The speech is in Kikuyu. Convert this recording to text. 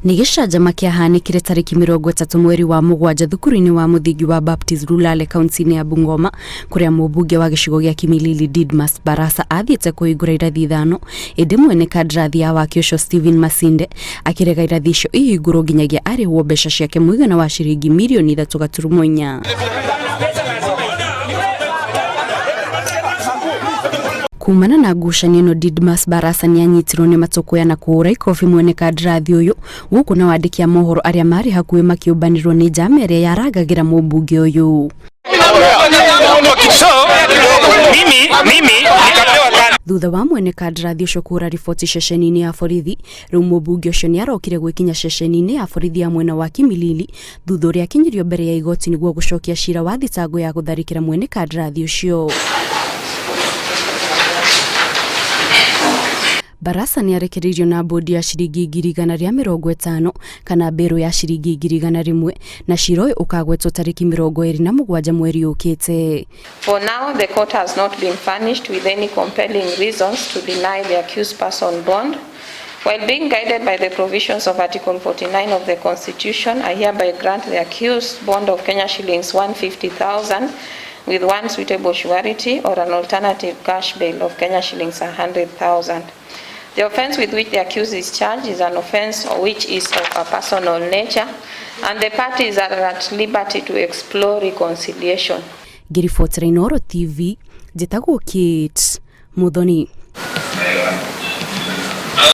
Nĩ gĩcanjama kĩahanĩkire tarĩki 30 mweri wa mũgwanja thukuru-inĩ wa mũthingi wa Baptist Rulale kaunti-inĩ ya Bungoma kũrĩa mũmbunge wa gĩcigo gĩa Kimilili Didmas Barasa athiĩte kũhingũra irathi ithano ĩndĩ mwene kandarathi ya waki ũcio Stephen Masinde akĩrega irathi icio ihingũrwo nginyagia arĩhwo mbeca ciake mũigana wa ciringi mirioni 3.4. Kumana na ngucanio ĩno Didmas Barasa nĩanyitirwo nĩ matũkũya na kũhũra ikobi mwene kandarathi ũyũ gũkũ nao andĩki a mohoro arĩa marĩ hakuhĩ makĩũmbanĩrwo nĩ njama ĩrĩa yarangagĩra mũmbunge ũyũ. So, mimi nikapewa kazi. Thutha wa mwene kandarathi ũcio kũhũra riboti ceceni-inĩ ya borithi, rĩu mũmbunge ũcio nĩarokire gwĩkinya ceceni-inĩ ya borithi ya mwena wa Kimilili thutha ũrĩa akinyirio mbere ya igoti nĩguo gũcokia cira wa thitango ya gũtharĩkĩra mwene kandarathi ũcio. Barasa nĩarekereirio na bodi ya ciringi 150,000 kana mbĩrũ ya ciringi 100,000 na cira ũyũ ũkagwetwo tarĩki 27 mweri ũkĩte. For now, the court has not been furnished with any compelling reasons to deny the accused person bond. While being guided by the provisions of Article 49 of the Constitution, I hereby grant the accused bond of Kenya shillings 150,000 with one suitable surety or an alternative cash bail of Kenya shillings 100,000. The offense with which the accused is charged is an offense which is of a personal nature, and the parties are at liberty to explore reconciliation. Ngĩribotera Inooro TV, njĩtagwo Kate Muthoni.